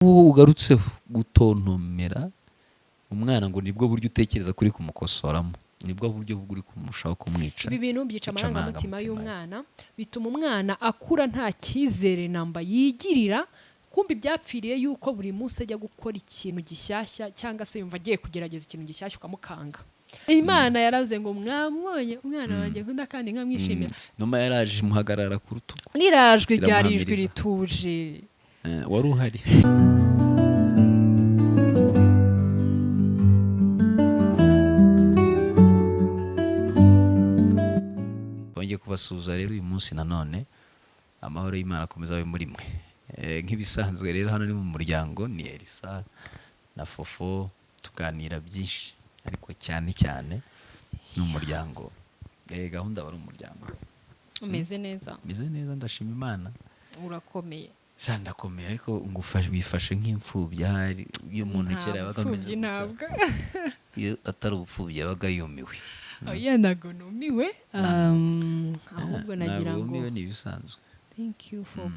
Ubu ugarutseho gutontomera umwana ngo nibwo buryo utekereza kuri kumukosoramo, nibwo buryo uri kumurushaho kumwica. Ibi bintu byica Byica amarangamutima amarangamutima. y'umwana, bituma umwana akura nta cyizere namba yigirira. Kumva ibyapfiriye yuko buri munsi ajya gukora ikintu gishyashya, cyangwa se yumva agiye kugerageza ikintu gishyashya, ukamukanga. Imana yaravuze ngo: "Mwamubonye umwana wanjye nkunda kandi nkamwishimira." Numa yaraje imuhagarara ku rutugu. Nirajwi ryari ijwi Iramuhamiriza. rituje. Wari uhari. Bongeye kubasuhuza rero uyu munsi nanone, amahoro y'Imana akomeza abe muri mwe. Nk'ibisanzwe rero, hano ni mu muryango, ni Elisa na Fofo, tuganira byinshi ariko cyane cyane ni umuryango. Gahunda aba ari umuryango. Umeze neza? Meze neza, ndashima Imana. Urakomeye? Sha, ndakomeye, ariko ngufashe wifashe nk'imfubyi ahari. Iyo umuntu Nta kera yabaga ameze bupfubyi. gutya, Ntabwo. iyo atari ubupfubyi yabaga yumiwe. Oya, ntabwo numiwe. Ahubwo nagira Ntabwo ngo wumiwe, ni ibisanzwe. Thank you for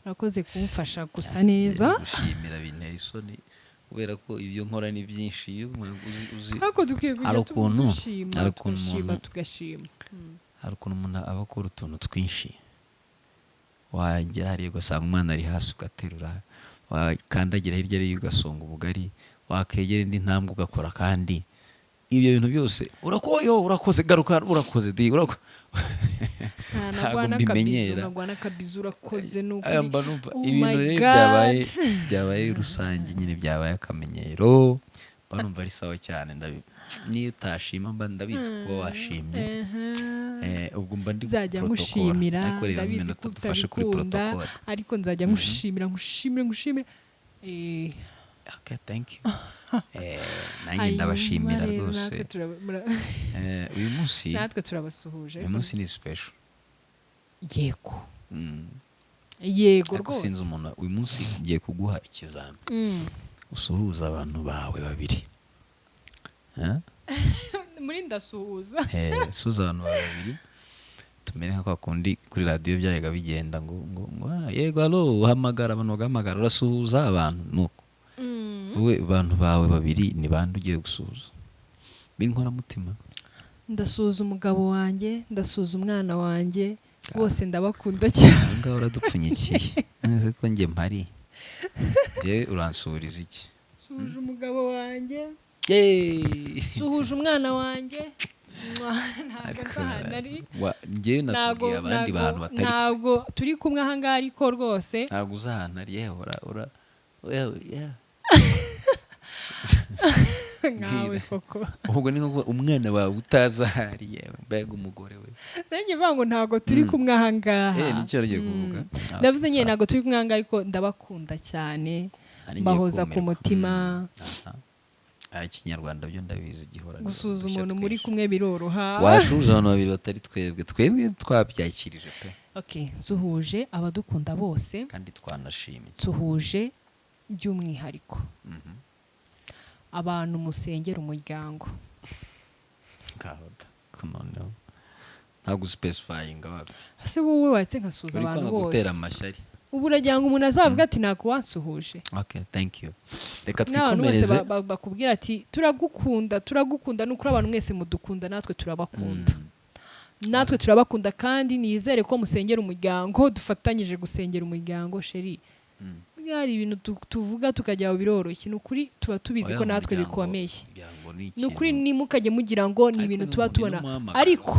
Urakoze kumfasha gusa neza. Gushimira bintera isoni kubera ko ibyo nkora ni byinshi. Iyo umuntu uzi Ariko dukwiye kujya Hari ukuntu- dushima, hari ukuntu tugashima, umuntu- tugashima. Hari ukuntu umuntu aba akora utuntu twinshi, wagera hariya ugasanga umwana ari hasi ugaterura, wakandagira hirya hariya ugasonga ubugari, wakegera indi ntambwe ugakora, kandi ibyo bintu byose urakoyo, urakoze, garuka, urakoze di Nta Ntabwo nagwa n'akabizu. mbimenyera. Nagwa n'akabizu, urakoze, ni Aya ukuri. mba numva Oh ibintu my rero God. byabaye rusange nyine, byabaye akamenyero, mba numva ari sawa cyane. Niyo utashima mba ndabizi kuba washimye. Ubwo mba ndi Nzajya protocol. ngushimira. Ariko reba Ndabizi nk'iminota ko dufashe kuri utabikunda, protocol. ariko nzajya ngushimira, ngushimire, ngushimire. Okay, thank you. Nanjye Hanyuma ndabashimira rero rwose. natwe Uyu munsi natwe turabasuhuje. Uyu munsi ni special. Yego. Yego. Ariko sinzi Rwose. umuntu, uyu munsi ngiye kuguha ikizami, usuhuza abantu bawe babiri. Eh? Muri ndasuhuza. Suhuza abantu bawe babiri, tumere nka kwa kundi kuri radiyo byajyaga bigenda ngo "Ah, yego, alo," uhamagara abantu bagahamagara, urasuhuza abantu nuko. Wowe abantu bawe babiri ni bande ugiye gusuhuza b'inkoramutima? Ndasuhuza umugabo wanjye, ndasuhuza umwana wanjye, bose ndabakunda cyane. Aho ngaho uradupfunyikiye none ko njye mpari, njyewe uransuhuriza iki? Suhuje umugabo wanjye. Yeee! Suhuje umwana wanjye. Mwah, ntabwo Ariko nzi ahantu ari. Njyewe Ntabwo nakubwiye abandi bantu batari twe. Ntabwo turi kumwe aha ngaha, ariko rwose Ntabwo uzi ahantu ari, yewe ura ura oya, yeah. Nkawe Mbwira. koko. Ubwo ni nko umwana wawe utazi aho ari, yewe mbega umugore we! Nanjye mvuga ngo ntabwo turi kumwe aha ngaha. Nicyo yari kuvuga. Ah, Ndavuze nyine sawa. ntabwo turi kumwe aha ngaha, ariko ndabakunda cyane. Nari ngiye Mbahoza ku kumirwa. mutima. Aha. Ah, Ikinyarwanda byo ndabizi gihora Gusuhuza udushya umuntu muri twinshi. kumwe biroroha. Washuza abantu babiri batari twebwe, twebwe twabyakirije pe. Okay, nsuhuje abadukunda bose. Kandi twanashimye. Nsuhuje by'umwihariko abantu musengera umuryango. Ngaho da. Noneho ntabwo usipesifayinga wapi. Ese wowe watse nkasuhuza Uri abantu kwanga gutera bose? amashyari. Ubu uragira ngo umuntu azavuga ati: "Ntabwo wansuhuje." Okay, thank you, reka N'abantu bose twikomereze. bakubwira ati: "Turagukunda, turagukunda." Ni ukuri, abantu mwese mudukunda, natwe turabakunda, natwe turabakunda, kandi nizere ko musengera umuryango, dufatanyije gusengera umuryango, chéri. Hari ibintu tuvuga tukajya aho biroroshye, ni ukuri tuba tubizi Oya, ko natwe bikomeye. Umuryango ni Ni ukuri, ikintu- nimukajye mugira ngo ni Ariko ibintu ni tuba ni tubona, n'umuhamagaro. ariko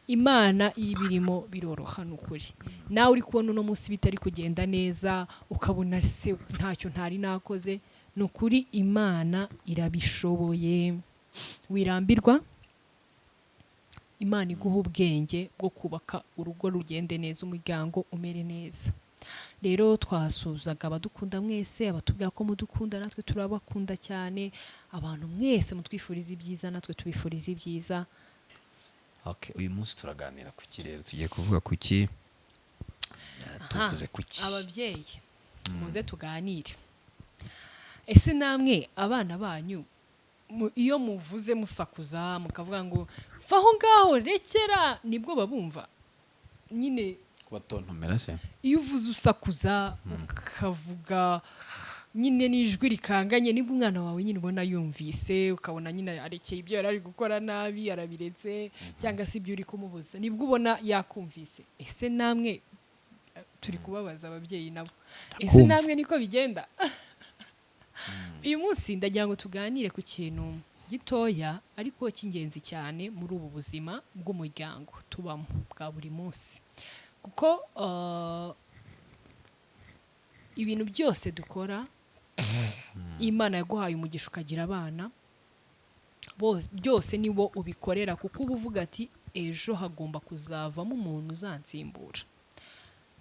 Imana iyo ibirimo biroroha. Ni ukuri, nawe uri kubona uno munsi bitari kugenda neza, ukabona se ntacyo ntari nakoze, ni ukuri Imana irabishoboye. Wirambirwa, Imana iguha ubwenge bwo kubaka urugo rugende neza, umuryango umere neza. Rero twasuhuzaga abadukunda mwese, abatubwira ko mudukunda, natwe turabakunda cyane. Abantu mwese mutwifuriza ibyiza, natwe tubifuriza ibyiza. Okay, uyu munsi turaganira ku ki rero? Tugiye kuvuga ku ki? Tuvuze ku ki? Ababyeyi, muze tuganire. Ese namwe abana banyu iyo muvuze musakuza mukavuga ngo: "Va aho ngaho, rekera," nibwo babumva nyine? Kubatontomera se? Iyo uvuze usakuza, ukavuga nyine n'ijwi rikanganye, niba umwana wawe nyine ubona yumvise, ukabona nyine arekeye ibyo yari ari gukora nabi, arabiretse, cyangwa se ibyo uri kumubuza, nibwo ubona yakumvise. Ese namwe, turi kubabaza ababyeyi nabo, ese Ndakumva. namwe niko bigenda? Uyu munsi ndagira ngo tuganire ku kintu gitoya ariko cy'ingenzi cyane muri ubu buzima bw'umuryango tubamo bwa buri munsi, kuko ibintu byose dukora, Imana yaguhaye umugisha ukagira abana, byose ni wo ubikorera, kuko uba uvuga ati: "Ejo hagomba kuzavamo umuntu uzansimbura.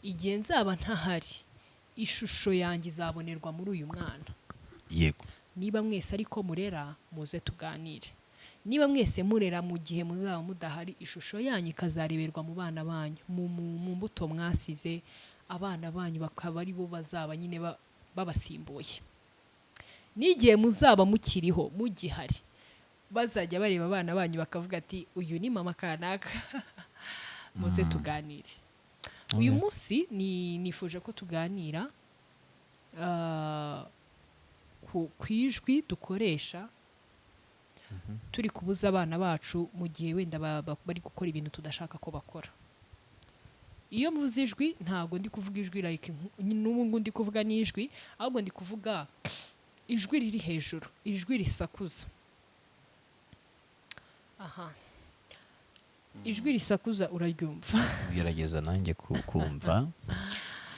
Igihe nzaba ntahari, ishusho yanjye izabonerwa muri uyu mwana." Niba mwese ariko murera, muze tuganire. Niba mwese murera, mu gihe muzaba mudahari, ishusho yanyu ikazareberwa mu bana banyu, mu mbuto mwasize, abana banyu bakaba ari bo bazaba nyine babasimbuye, n'igihe muzaba mukiriho, mugihari, bazajya bareba abana banyu bakavuga ati: "Uyu ni mama kanaka." Muze tuganire uyu munsi. Ni nifuje ko tuganira ku ijwi dukoresha turi kubuza abana bacu mu gihe wenda bari gukora ibintu tudashaka ko bakora. Iyo mvuze ijwi, ntabwo ndi kuvuga ijwi like n'ubu ngubu ndi kuvuga n'ijwi, ahubwo ndi kuvuga ijwi riri hejuru, ijwi risakuza. Aha, ijwi risakuza uraryumva? Gerageza nanjye kumva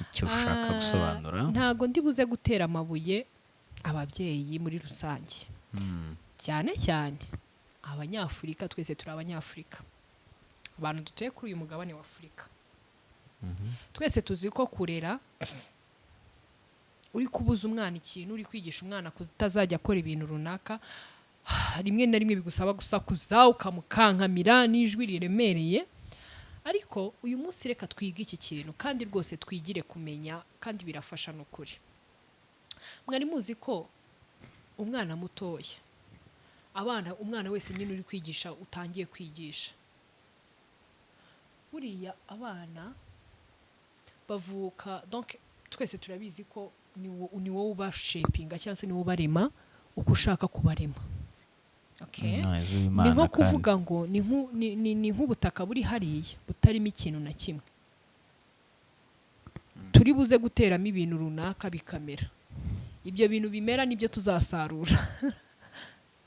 icyo ushaka gusobanura. Ntabwo ndi buze gutera amabuye ababyeyi muri rusange, cyane cyane Abanyafurika. Twese turi Abanyafurika, abantu dutuye kuri uyu mugabane wa Afurika. Twese tuzi ko kurera, uri kubuza umwana ikintu, uri kwigisha umwana kutazajya akora ibintu runaka, rimwe na rimwe bigusaba gusakuza, ukamukankamira n'ijwi riremereye. Ariko uyu munsi reka twige iki kintu, kandi rwose twigire kumenya, kandi birafasha n'ukuri. Mwari muzi ko umwana mutoya, abana, umwana wese nyine uri kwigisha, utangiye kwigisha, buriya abana bavuka, donc twese turabizi ko ni wowe ubashapinga cyangwa se ni wowe ubarema uko ushaka kubarema, okay? Inama Ni z'Imana nko kandi. kuvuga ngo ni nk'ubutaka buri hariya butarimo ikintu na kimwe, turi buze guteramo ibintu runaka bikamera. Ibyo bintu bimera nibyo tuzasarura.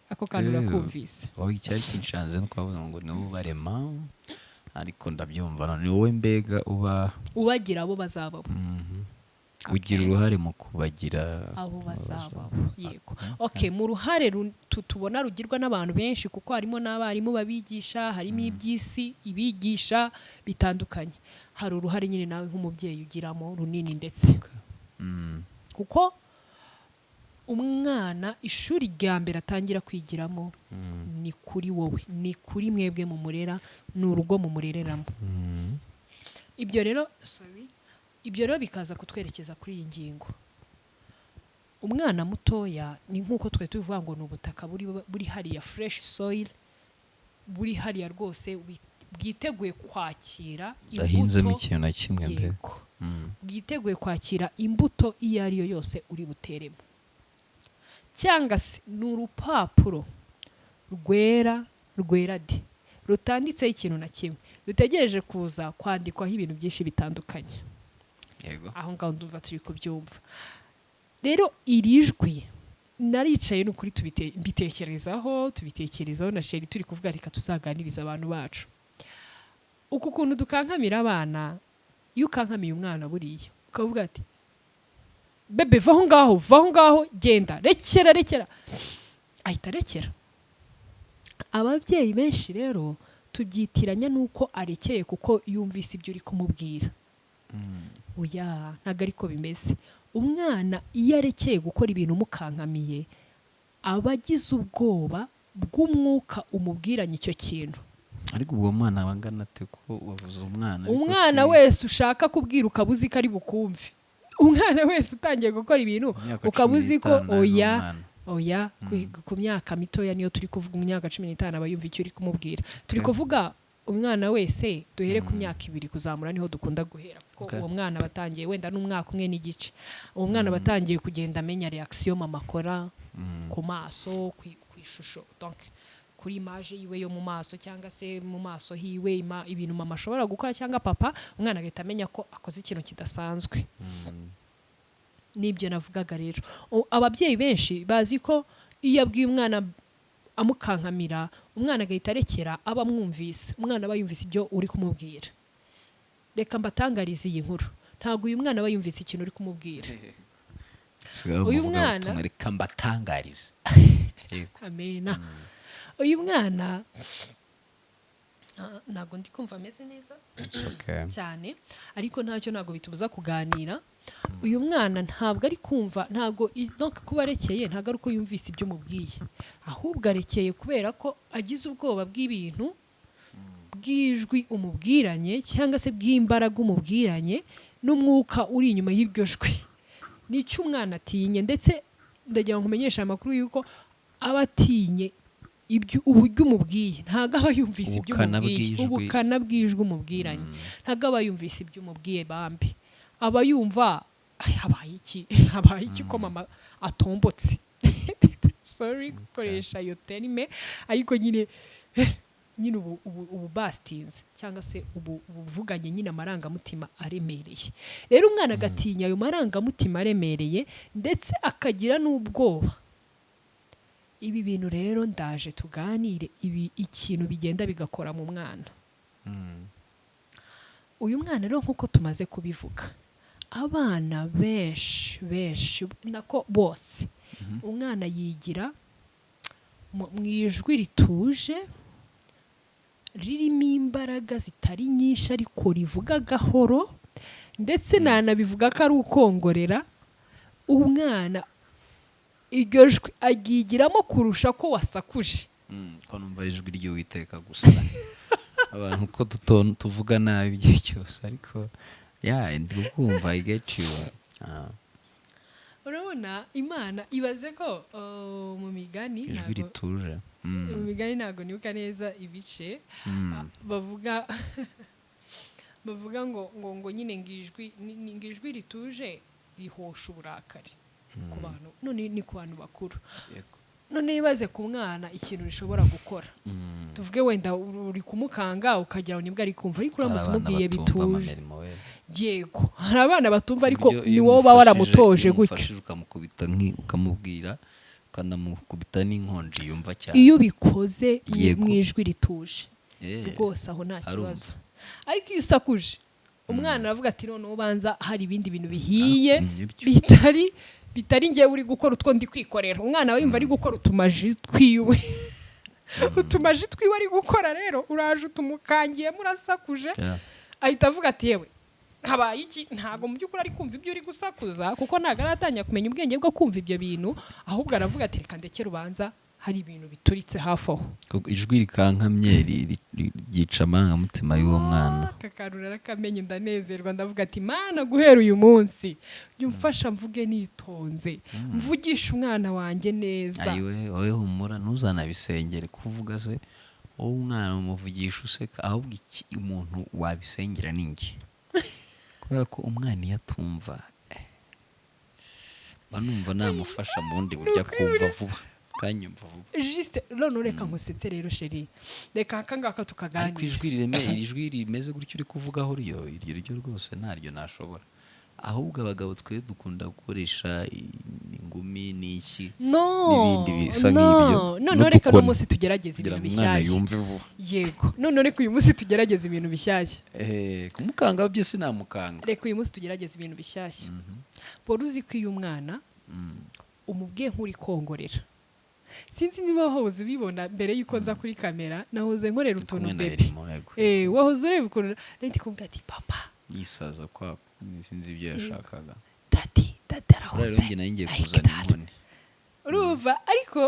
Ako kantu urakumvise? Wowe icyari kinshanze no kubavuga ngo ni wowe ubarema, ariko ndabyumva none, ni wowe mbega uba ubagira abo bazaba bo. Ugira uruhare mu kubagira abo bazaba bo, yego. Okay, mu ruhare tubona rugirwa n'abantu benshi, kuko harimo n'abarimu babigisha, harimo iby'isi ibigisha bitandukanye, hari uruhare nyine nawe nk'umubyeyi ugiramo runini ndetse, kuko umwana ishuri rya mbere atangira kwigiramo ni kuri wowe, ni kuri mwebwe mumurera, ni urugo mumurereramo. Ibyo rero, sorry, ibyo rero bikaza kutwerekeza kuri iyi ngingo. Umwana mutoya ni nk'uko twe tubivuga ngo ni ubutaka buri hariya, fresh soil buri hariya rwose, bwiteguye kwakira udahinzemo imbuto. ikintu na kimwe mbega. Yego. Bwiteguye kwakira imbuto iyo ari yo yose uri buteremo, cyangwa se ni urupapuro rwera, rwera de, rutanditseho ikintu na kimwe, rutegereje kuza kwandikwaho ibintu byinshi bitandukanye. Aho ngaho ndumva turi kubyumva. Rero iri jwi, naricaye ni ukuri mbitekerezaho, tubitekerezaho na chéri, turi kuvuga reka tuzaganirize abantu bacu uku kuntu dukankamira abana. Iyo ukankamiye umwana buriya, ukavuga ati: "Bébé, va aho ngaho, va aho ngaho, genda, rekera, rekera," ahita arekera. Ababyeyi benshi rero tubyitiranya n'uko arekeye kuko yumvise ibyo uri kumubwira. Oya, ntabwo ariko bimeze. Umwana iyo arekeye gukora ibintu umukankamiye, aba agize ubwoba bw'umwuka umubwiranye icyo kintu. Ariko ubwo mwana aba angana ate, ko wavuze umwana ariko Umwana wese ushaka kubwira ukaba uzi ko ari bukumve, umwana wese utangiye gukora ibintu Imyaka ukaba 15 uzi ko ari oya. umwana. Oya, ku myaka mitoya niyo turi kuvuga. Mu myaka 15 aba yumva icyo uri kumubwira. Turi kuvuga Umwana wese, duhere ku myaka 2 kuzamura, niho dukunda guhera, kuko uwo mwana batangiye wenda n'umwaka 1 n'igice, uwo mwana batangiye kugenda amenya reaction mama akora ku maso, ku ishusho, donc kuri image yiwe yo mu maso cyangwa se mu maso hiwe, ibintu mama ashobora gukora cyangwa papa, umwana agahita amenya ko akoze ikintu kidasanzwe. Nibyo navugaga rero. Ababyeyi benshi bazi ko iyo abwiye umwana amukankamira, umwana agahita arekera, aba amwumvise, umwana aba yumvise ibyo uri kumubwira. Reka mbatangarize iyi nkuru: ntabwo uyu mwana aba yumvise ikintu uri kumubwira. Sigaho Uyu umuvuga mwana- ubutumwa, reka mbatangarize. Yego. Amena. Uyu mwana, ntabwo ndi kumva ameze neza It's okay. cyane, ariko ntacyo, ntabwo bitubuza kuganira. Uyu mwana ntabwo ari kumva, ntabwo donc kuba arekeye ntabwo ari uko yumvise ibyo umubwiye, ahubwo arekeye kubera ko agize ubwoba bw'ibintu, bw'ijwi umubwiranye cyangwa se bw'imbaraga umubwiranye n'umwuka uri inyuma y'iryo jwi. Nicyo umwana atinye. Ndetse ndagira ngo nkumenyeshe amakuru y'uko aba atinye ibyo, uburyo umubwiye. Ntabwo aba yumvise ibyo Ubukana umubwiye. bw'ijwi. Ubukana bw'ijwi umubwiranye. Ntabwo aba yumvise ibyo umubwiye bambi, aba yumva: "Ay, habaye iki? Habaye iki ko mama atombotse?" Sorry gukoresha iyo terme, ariko nyine nyine ubu bastinze cyangwa se ubu ubuvuganye nyine amarangamutima aremereye. Rero umwana agatinya ayo marangamutima aremereye, ndetse akagira n'ubwoba. Ibi bintu rero ndaje tuganire ibi, ikintu bigenda bigakora mu mwana. Uyu mwana rero, nk'uko tumaze kubivuga, abana benshi benshi, nako bose, umwana yigira mu ijwi rituje, ririmo imbaraga zitari nyinshi, ariko rivuga gahoro, ndetse nanabivuga ko ari ukongorera. Umwana iryo jwi aryigiramo kurusha ko wasakuje. Ko numva ari ijwi ry'Uwiteka gusa, abantu ko tuvuga nabi igihe cyose, ariko ya ndi kukumva, I get you. Urabona Imana, ibaze ko mu Migani, Ijwi rituje. Mu Migani, ntabwo nibuka neza ibice, bavuga ngo nyine ngo ijwi ngo ijwi rituje rihosha uburakari ku bantu. None ni ku bantu bakuru. None ibaze ku mwana ikintu rishobora gukora. Tuvuge wenda uri kumukanga, ukagira ngo nibwo ari kumva, ariko Hari uramutse abana umubwiye batumva bituje. amamirimo we. Yego, hari abana batumva, ariko Uburyo ni iyo wowe uba waramutoje iyo gutyo. umufashije ukamukubita ukamubwira, ukanamukubita n'inkonji, yumva cyane. Iyo ubikoze mu ijwi rituje, rwose aho nta Arumva. kibazo. Ariko iyo usakuje, umwana aravuga ati: "Noneho ubanza hari ibindi bintu bihiye Nibyo. bitari ngewe uri gukora utwo ndi kwikorera." Umwana aba yumva ari gukora utumaji twiwe, utumaji twiwe ari gukora. Rero uraje utumukangiyemo, urasakuje, ahita avuga ati: "Yewe, habaye iki?" Ntabwo mu by'ukuri ari kumva ibyo uri gusakuza, kuko ntabwo aratangira kumenya ubwenge bwo kumva ibyo bintu, ahubwo aravuga ati: "Reka ndekere, ubanza hari ibintu bituritse hafi aho." Kuko ijwi rikankamye ryica amarangamutima y'uwo mwana. Aka kantu narakamenye, ndanezerwa, ndavuga ati: "Mana, guhera uyu munsi jya umfasha mvuge nitonze, mvugishe umwana wanjye neza." Ayiwe, wowe humura, ntuzanabisengere kuvuga se wowe umwana umuvugisha useka. Ahubwo iki umuntu wabisengera ni njye, kubera ko umwana iyo atumva, mba numva namufasha mu bundi buryo akumva vuba, akanyumva vuba. Juste none reka nkusetse rero, chéri, reka aka ngaka Ariko tukaganira. ijwi riremeye, ijwi rimeze gutyo uri kuvugaho, ryo iryo ryo rwose ntaryo nashobora. Ahubwo abagabo twe dukunda gukoresha ingumi n'iki No, n'ibindi bisa no. nk'ibyo, Noneho reka n'udukoni. uno munsi tugerageze kugira ibintu ngo umwana bishyashya. yumve vuba. Yego, noneho reka uyu munsi tugerageze ibintu bishyashya. Kumukanga byo sinamukanga. Reka uyu munsi tugerageze ibintu bishyashya. Wari uzi ko iyo umwana umubwiye nk'uri kongorera, sinzi niba wahoze ubibona mbere y'uko nza kuri kamera, nahoze nkorera utuntu Kumwe na bébé. Elimo, yego. Wahoze ureba ukuntu nari kumubwira ati: "Papa." Yisaza kwa sinzi ibyo yashakaga. "Daddy, daddy." Buriya Arahuze. rero njye nari ngiye Like kuzana that. inkoni. Urumva, ariko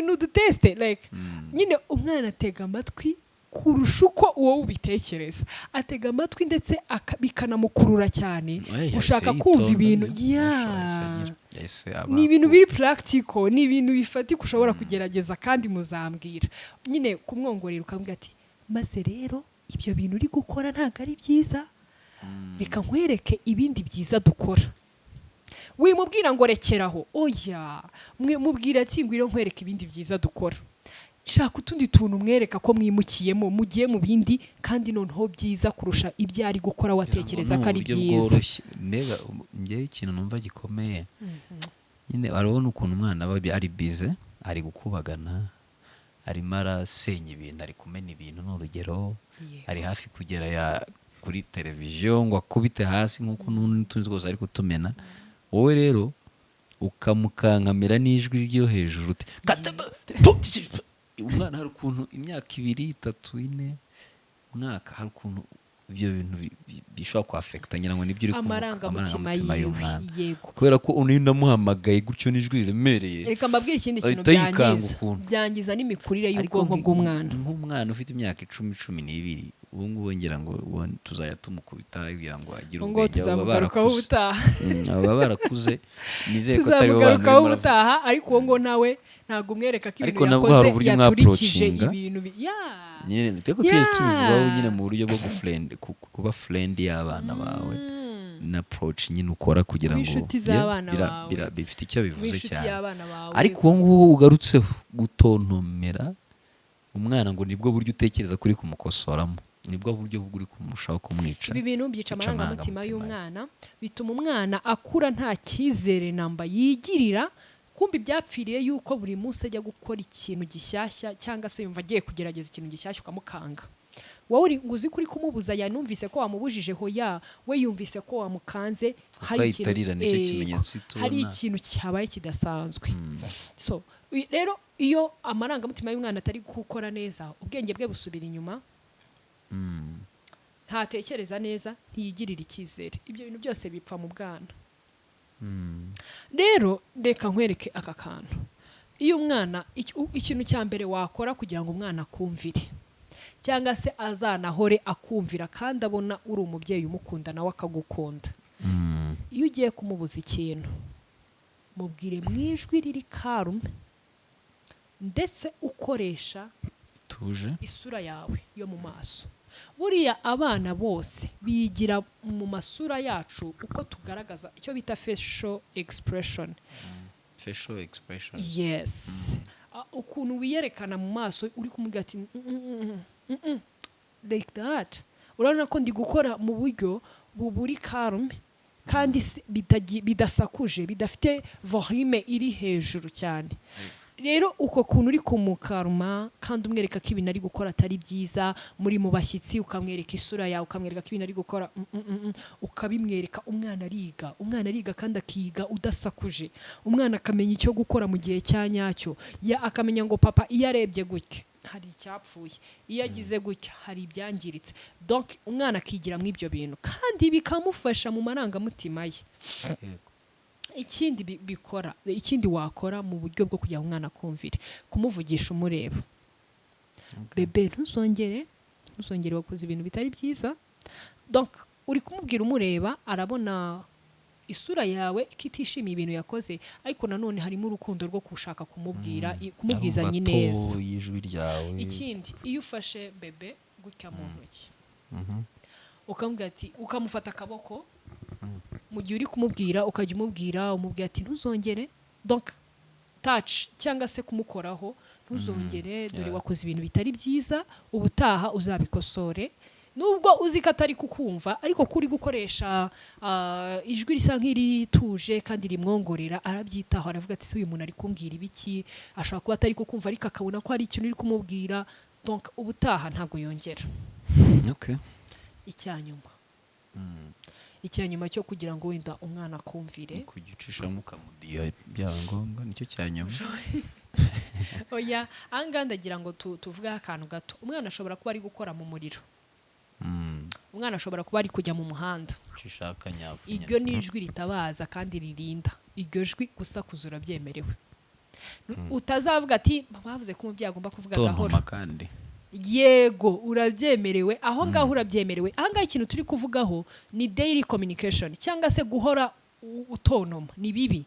ni uduteste, like nyine umwana atega amatwi kurusha uko wowe ubitekereza. Atega amatwi, ndetse bikanamukurura cyane Yahise gushaka kumva yitonda, ibintu. niyo. Ya. Yahise aba Ni ibintu biri practical, ni ibintu bifatika ushobora kugerageza kandi muzambwira. Nyine kumwongorera, ukamubwira ati: Maze rero ibyo bintu uri gukora ntabwo ari byiza, reka nkwereke ibindi byiza dukora. Wimubwira ngo rekeraho, oya, mubwira ati: "Ngwino nkwereke ibindi byiza dukora." Shaka utundi tuntu umwereka ko mwimukiyemo, mugiye mu bindi kandi noneho byiza kurusha ibyo ari gukora watekereza ko ari Ni uburyo byiza. bworoshye. Mbega njyewe ikintu numva gikomeye nyine, urabona ukuntu umwana aba ari bize, ari gukubagana, arimo arasenya ibintu, ari kumena ibintu, ni urugero, ari hafi kugera ya kuri televiziyo ngo akubite hasi nk'uko n'undi tuzi rwose ari kutumena. Wowe rero ukamukankamira n'ijwi ryo hejuru uti: "Kataba- pu- Umwana hari ukuntu imyaka 2, 3, 4, umwaka, hari ukuntu ibyo bintu bishobora kwaffecta, ngira ngo nibyo uri kuvuga. Amarangamutima yiwe. Y'umwana. Yego. Kubera ko uyu namuhamagaye gutyo n'ijwi riremereye, Reka mbabwire ikindi kintu ahita yikanga byangiza. ukuntu. Byangiza n'imikurire Ariko y'ubwonko bw'umwana. Nk'umwana ufite imyaka 10, 12, ubu ngubu ngira ngo uwo tuzajya tumukubita kugira ngo agire Ngo ubwenge. Abo baba tuzamugarukaho barakuze. ubutaha. Abo baba barakuze, nizere ko atari bo bantu Tuzamugarukaho urimo uravuga. ubutaha. Ariko uwo ngo nawe ntabwo umwereka ko ibintu Ariko nabwo yakoze hari uburyo yaturikije mwapproachinga. ibintu ya Nyine twe ko tugeze tubivugaho nyine mu buryo bwo kuba friend y'abana bawe na approach nyine ukora kugira Kuba ngo inshuti z'abana bawe. Bifite icyo bivuze Inshuti cyane. y'abana bawe. Ariko uwo nguwo ugarutseho, gutontomera umwana ngo nibwo buryo utekereza kuri kumukosoramo, nibwo buryo uri kumurushaho kumwica. Ibi bintu byica Bica amarangamutima amarangamutima. y'umwana, bituma umwana akura nta cyizere namba yigirira. Kumva ibyapfiriye yuko buri munsi ajya gukora ikintu gishyashya cyangwa se yumva agiye kugerageza ikintu gishyashya, ukamukanga. Wowe uri ngo uzi ko uri kumubuza, yanumvise ko wamubujije, hoya, we yumvise ko wamukanze. Hari Ahita arira, nicyo kimenyetso uhita hari ubona. ikintu cyabaye kidasanzwe. So rero iyo amarangamutima y'umwana atari gukora neza, ubwenge bwe busubira inyuma, ntatekereza neza, ntiyigirira icyizere. Ibyo bintu byose bipfa mu bwana. Rero reka nkwereke aka kantu. Iyo umwana ikintu cya mbere wakora kugira ngo umwana akumvire cyangwa se azanahore akumvira kandi abona uri umubyeyi umukunda nawe akagukunda, iyo ugiye kumubuza ikintu, mubwire mu ijwi riri calm ndetse ukoresha Tuje. isura yawe yo mu maso. Buriya abana bose bigira mu masura yacu uko tugaragaza, icyo bita facial expression. Facial expression. Yes. Ukuntu wiyerekana mu maso uri kumubwira ati: "Mm, mm, mm, mm, mm," like that. Urabona ko ndi gukora mu buryo buri calm kandi bidasakuje, bidafite volume iri hejuru cyane. Rero uko kuntu uri kumukaruma kandi umwereka ko ibintu ari gukora atari byiza, muri mu bashyitsi, ukamwereka isura yawe, ukamwereka ko ibintu ari gukora ukabimwereka, umwana ariga. Umwana ariga kandi akiga udasakuje. Umwana akamenya icyo gukora mu gihe cya nyacyo, ya akamenya ngo papa iyo arebye gutya hari icyapfuye, iyo agize gutya hari ibyangiritse. Donc umwana akigira muri ibyo bintu kandi bikamufasha mu marangamutima ye. Ikindi bikora, ikindi wakora mu buryo bwo kugira ngo umwana akumvire, kumuvugisha umureba: "Bébé, ntuzongere, ntuzongere, wakoze ibintu bitari byiza." Donc uri kumubwira umureba, arabona isura yawe ko itishimiye ibintu yakoze, ariko nanone harimo urukundo rwo gushaka kumubwira, kumubwizanya Arumva ineza. To y'ijwi ryawe. Ikindi, iyo ufashe bébé gutya mu ntoki, ukamubwira ati, ukamufata akaboko mu gihe uri kumubwira, ukajya umubwira, umubwira ati: "Ntuzongere." Donc touch cyangwa se kumukoraho: "Ntuzongere, dore wakoze ibintu bitari byiza, ubutaha uzabikosore." Nubwo uzi ko atari kukumva, ariko kuri gukoresha ijwi risa nk'irituje kandi rimwongorera, arabyitaho, aravuga ati: "Se uyu muntu ari kumbwira ibiki?" Ashobora kuba atari kukumva, ariko akabona ko hari ikintu uri kumubwira. Donc ubutaha ntabwo yongera. Icyanyuma, icyanyuma cyo kugira ngo wenda umwana akumvire, Kujya ucishamo ukamudiha byaba ngombwa, nicyo cya nyuma. Oya, ahangaha ndagira ngo tuvugeho akantu gato. Umwana ashobora kuba ari gukora mu muriro, umwana ashobora kuba ari kujya mu muhanda. Ucishaho akanyafu. Iryo ni ijwi ritabaza kandi ririnda. Iryo jwi gusakuza urabyemerewe. Utazavuga ati: "Bavuze ko umubyeyi agomba kuvuga gahoro." Tontoma kandi. Yego, urabyemerewe aho ngaho, urabyemerewe. Aha ngaha ikintu turi kuvugaho ni daily communication cyangwa se guhora utonoma ni bibi.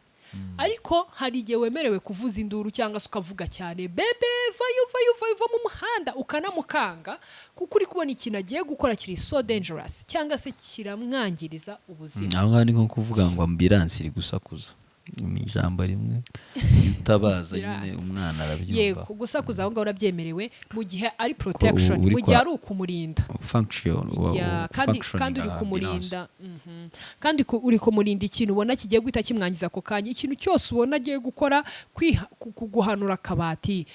Ariko hari igihe wemerewe kuvuza induru cyangwa se ukavuga cyane, "Bebe, vayo, vayo, vayo, va mu muhanda," ukanamukanga kuko uri kubona ikintu agiye gukora kiri so dangerous cyangwa se kiramwangiriza ubuzima. Aho ngaho ni nko kuvuga ngo ambulance iri gusakuza, ni ijambo rimwe utabaza nyine. Ambulance. Umwana arabyumva. Yego, gusakuza aho ngaho urabyemerewe mu gihe ari protection, uri mu gihe ari ukumurinda. Function Yeah, kandi uri kumurinda. Kandi uri kumurinda ikintu ubona kigiye guhita kimwangiza ako kanya. Ikintu cyose ubona agiye gukora, guhanura akabati,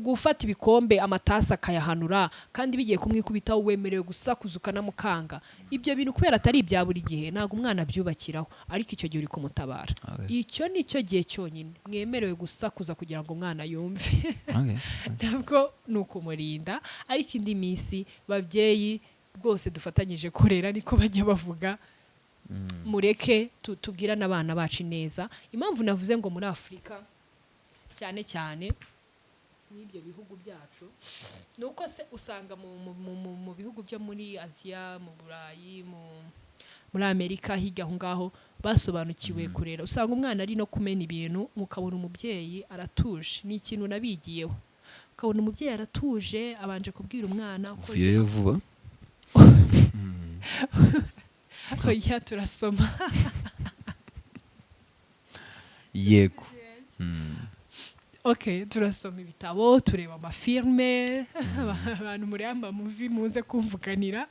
gufata ibikombe, amatasi akayahanura kandi bigiye kumwikubitaho, wemerewe gusakuza ukanamukanga. Ibyo bintu kubera atari ibya buri gihe, ntabwo umwana abyubakiraho, ariko icyo gihe uri kumutabara. Icyo ni cyo gihe cyonyine mwemerewe gusakuza kugira ngo umwana yumve. Ntabwo ni ukumurinda. Ariko indi minsi, babyeyi rwose dufatanyije kurera, niko bajya bavuga, mureke tubwirane abana bacu neza. Impamvu navuze ngo muri Afurika cyane cyane n'ibyo bihugu byacu, ni uko se usanga mu bihugu byo muri Aziya, mu Burayi, muri Amerika, hirya aho ngaho basobanukiwe kurera. Usanga umwana ari no kumena ibintu, mukabona umubyeyi aratuje. Ni ikintu nabigiyeho, ukabona umubyeyi aratuje, abanje kubwira umwana ukoze. Uvuyeyo vuba. Oya, turasoma. Yego. Okay, turasoma ibitabo, tureba amafilme. Abantu muri amamovie muze kumvuganira.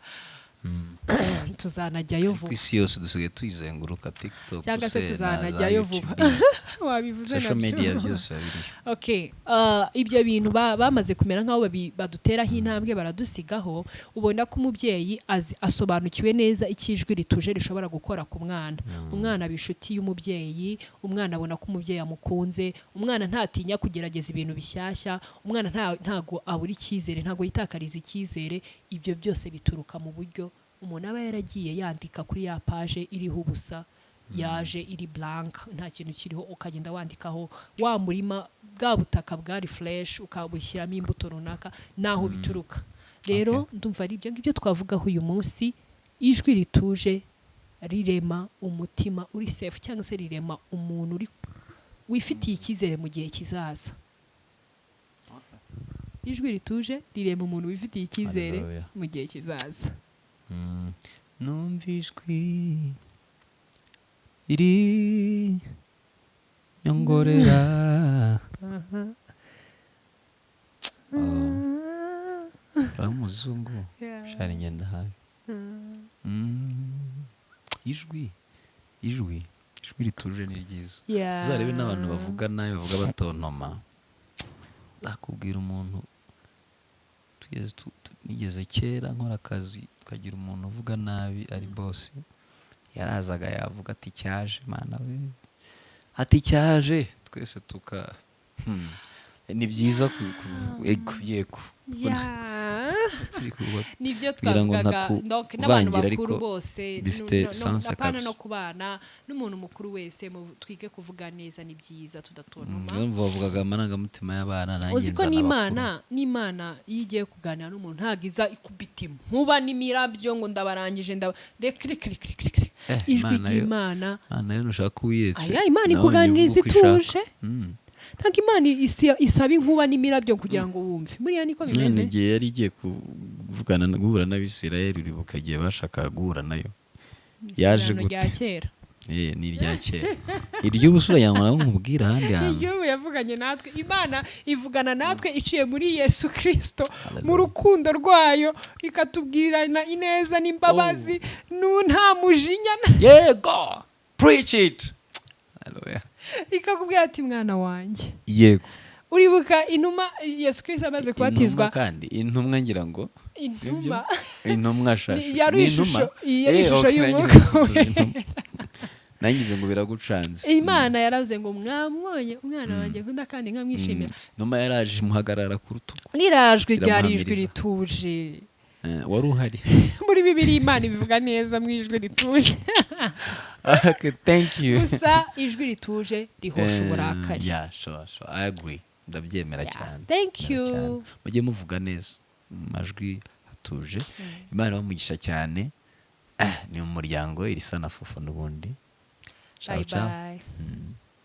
Tuzanajyayo Ku vuba. isi yose dusigaye tuyizenguruka, TikTok Cyangwa se na za tuzanajyayo vuba. YouTube, Wabivuze. social media Nabyo. byose biba biriyo. Okay, ibyo bintu bamaze kumera nk'aho baduteraho intambwe, baradusigaho. Ubona ko umubyeyi asobanukiwe neza icyo ijwi rituje rishobora gukora ku mwana. Umwana aba inshuti y'umubyeyi, umwana abona ko umubyeyi amukunze, umwana ntatinya kugerageza ibintu bishyashya, umwana ntago abura icyizere, ntago yitakariza icyizere. Ibyo byose bituruka mu buryo umuntu aba yaragiye yandika kuri ya page iriho ubusa, yaje iri blank, nta kintu kiriho, ukagenda wandikaho wa murima, bwa butaka bwari fresh, ukabushyiramo imbuto runaka naho bituruka. Rero ndumva ari ibyo ngibyo twavugaho uyu munsi. Ijwi rituje rirema umutima uri safe, cyangwa se rirema umuntu uri wifitiye icyizere mu gihe kizaza. Ijwi rituje rirema umuntu wifitiye icyizere Hallelujah. mu gihe kizaza. Numva ijwi riri nyongorera. Oh. Umuzungu shari ngenda habi. Ijwi rituje ni ryiza. Uzarebe n'abantu bavuga nabi, bavuga batontoma, zakubwira umuntu tugeze nigeze kera nkora akazi, tukagira umuntu uvuga nabi ari boss, yarazaga yavuga ati "Cyaje mana we," ati "Cyaje," twese tuka Ni byiza ego, yego. Turi Nibyo kugira ngo twavugaga. Donc n'abantu ntakuvangira, bakuru ariko bose, bifite sense apana kabisa. no ku bana, n'umuntu mukuru wese, twige kuvuga neza, ni byiza, tudatontoma. Niyo mpamvu bavugaga amarangamutima y'abana, nanjye Uzi ko nzana n'Imana, abakuru. n'Imana iyo igiye kuganira n'umuntu ntabwo iza ikubita inkuba n'imirabyo ngo "Ndabarangije, ndaba," reka reka reka reka reka. Ijwi Imana yo- ry'Imana. Imana yo ntushaka uwiyetse. Aya, Imana Nawe ikuganiriza uvuga uko ishaka. ituje. Ntabwo Imana isaba inkuba n'imirabyo kugira ngo wumve. Buriya niko None bimeze. igihe yari igiye kuvugana, guhura n'Abisirayeli, uribuka igihe bashakaga guhura nayo, yaje Isezerano gute? rya kera. Eh, ni irya kera, iry'ubu uragira ngo nawe nkubwire ahandi hantu. Igihugu yavuganye natwe, Imana ivugana natwe iciye muri Yesu Kirisito, mu Hallelujah. rukundo rwayo, ikatubwirana ineza n'imbabazi, nta mujinya Yego, preach it. Hallelujah. Ikakubwira ati "Mwana wanjye." Uribuka inuma, Yesu Kirisito amaze kubatizwa? Intumwa, kandi intumwa ngira ngo Intumwa. Intumwa shasha. Yari Ni yari Eh, ishusho okay, y'Umwuka nanjye mvuze intumwa. Nangize ngo biragucanze. Imana yaravuze ngo "Mwamwonye umwana wanjye nkunda kandi nkamwishimira." Intumwa yaraje imuhagarara ku rutugu. Nirajwi ryari ijwi Iramuhamiriza. rituje. Eh, wari uhari. Muri Bibiri Imana ibivuga neza mu ijwi rituje. Okay, thank you. Gusa ijwi rituje rihosha uburakari. Yeah, sure. I agree. Ndabyemera cyane. Thank Ndabyemera you. cyane. Mujye muvuga neza mu majwi hatuje. Imana ibahe cyane. Ah, ni mu muryango, irisa na Fufu n'ubundi. Ciao, Bye. ciao. Bye.